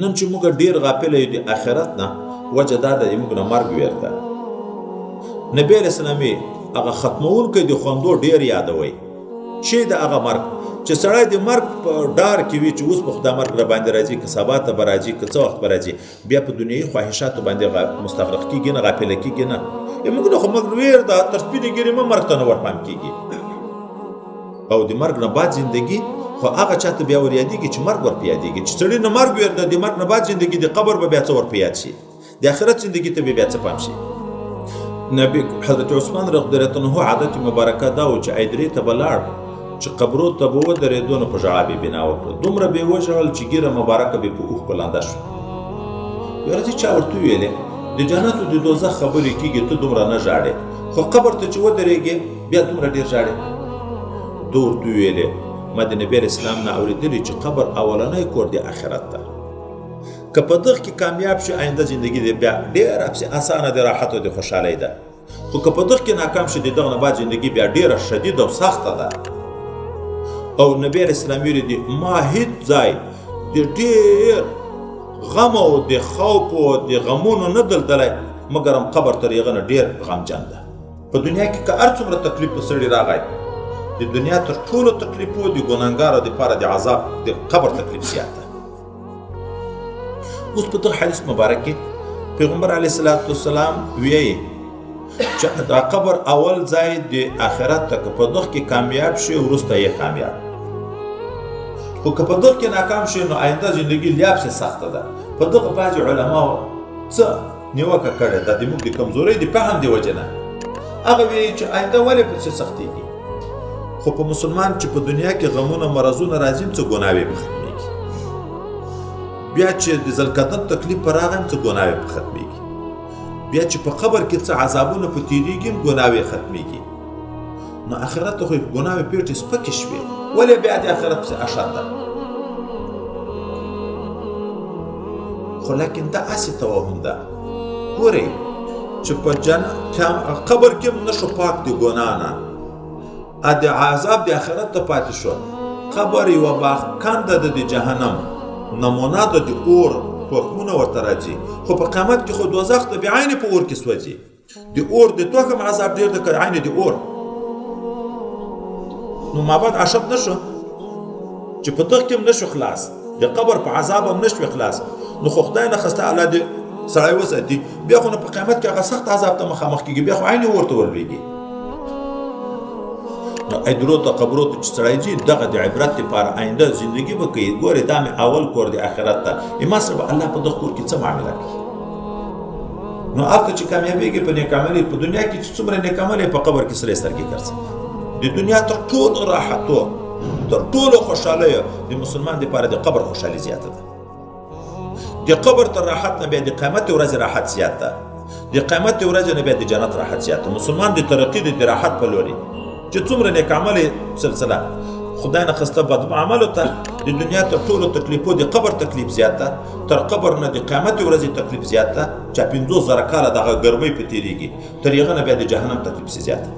نن چې موږ ډیر غافل یو د آخرت نه، وجه دا ده موږ نه مرګ ویر ده. نبی علیه السلام هغه ختمونکی د خوندو ډیر یادوي چې د هغه مرګ چې سړی د مرګ په ډار کې وي چې اوس په خدای مرګ را باندې راځي، که سبا ته به راځي، که څه وخت به راځي، بیا په دنیوي خواهشاتو باندې مستغرق کېږي نه، غافله کېږي نه. موږ نه خو مرګ ویر ده، تر سپینې ږیرې مه مرګ ته نه ورپام کېږي. او د مرګ نه بعد زندگی خو هغه چاته بیا ور یادېږي چې مرګ ور په یادېږي. چې سړي نه مرګ ویر ده، د مرګ نه بعد زندگی د قبر به بیا څه ور په یاد شي، د آخرت زندگی ته به بیا څه پام شي. نبی حضرت عثمان رضی الله عنه عادت مبارکه دا و چې ایدرې ته به لاړ، چې قبرو ته به ودرېدو نو په ژړا به بنا وکړه، دومره به یې وژړل چې ږیره مبارکه به په اوښکو لنده شوه. یوه ورځ چا ورته وویلې د جنت او د دوزخ خبرې کېږي، ته دومره نه ژاړې، خو قبر ته چې ودرېږې بیا دومره ډېر ژاړې. ده ورته وویلې ما د نبي علیه السلام نه اورېدلي چې قبر اولنی کور د آخرت ده، که په دغه کې کامیاب شي آینده زندگی دې بیا ډېره پسې اسانه د راحت او د خوشحالۍ ده، خو که په دغه کې ناکام شي د دغه نه بعد زندگی بیا ډېره شدیده او سخته ده. او نبی علیه السلام ویلي دي ما هیڅ ځای د ډېر غم او د خوف او د غمونو نه دلدلی، مګر هم قبر تر هغه نه ډېر غمجن ده. په دنیا کې که هر څومره تکلیف په سړي راغی، د دنیا تر ټولو تکلیفو د ګناهګارو دپاره د عذاب د قبر تکلیف زیات ده. اوس په دغه حدیث مبارک کې پیغمبر علیه الصلاة والسلام ویایي چې دا قبر اول ځای د آخرت ته، که په دغه کې کامیاب شي وروسته یې کامیاب، خو که په دغه کې ناکام شي نو آینده زندگی لیا پسې سخته ده. په دغه بعضې علماو څه نیوکه کړې ده د موږ د کمزورۍ د فهم د وجې نه، هغه وایي چې آینده ولې پسې سختېږي، خو په مسلمان چې په دنیا کې غمونه مرضونه راځي څه ګناوې په ختمېږي، بیا چې د ذلقدن تکلیف په راغی څه ګناوې په ختمېږي، بیا چې په قبر کې څه عذابونه په تېرېږي هم ګناوې ختمېږي. نو آخرت ته خو یې ګناوې پېټې سپکې شوې، ولې بیا د آخرت پسې اشد ده؟ خو لیکن دا هسې توهم ده. ګورئ چې په قبر کې هم نه شو پاک د ګناه نه، د عذاب د آخرت ته پاتې شو. قبر یوه باغ کنده ده د جهنم، نمونه ده د اور، تخمونه ورته راځي، خو په قیامت کې خو دوزخ ته بې عینې په اور کې سوځي. د اور د تخم عذاب ډېر ده که عینې د اور. نو مابعد اشد نه شو چې په دغه کې هم نه شو خلاص، د قبر په عذاب هم نه شوې خلاص، نو خو خدای نه خواسته الله دې سړی وساتي، بیا خو نو په قیامت کې هغه سخت عذاب ته مخامخ کېږي، بیا خو عینې اور ته ورلوېږي. نو ادرو ته قبرو ته چې سړی ځي دغه د عبرت لپاره آینده زندگی به کوي. ګورې دا مې اول کور دی آخرت ته، ما سره به الله په دغه کور کې څه معامله کوي. نو هلته چې کامیابېږي په نیک عملي، په دنیا کې چې څومره نیک عمل په قبر کې سرې سترګې ګرځي. د دنیا تر ټولو راحتو تر ټولو خوشحالیو د مسلمان دپاره د قبر خوشحالي زیاته ده. د قبر تر راحت نه بیا د قیامت ورځې راحت زیات ده، د قیامت ورځې نه بیا د جنت راحت زیات ده. مسلمان د ترقي د راحت په لوري چې څومره نیک عملي سلسله، خدای نه خواسته بد عملو ته د دنیا تر ټولو تکلیفو د قبر تکلیف زیات ده، تر قبر نه د قیامت ورځې تکلیف زیات ده چې 50,000 کاله دغه ګرمۍ په تېرېږي، تر هغه نه بیا د جهنم تکلیف زیات ده.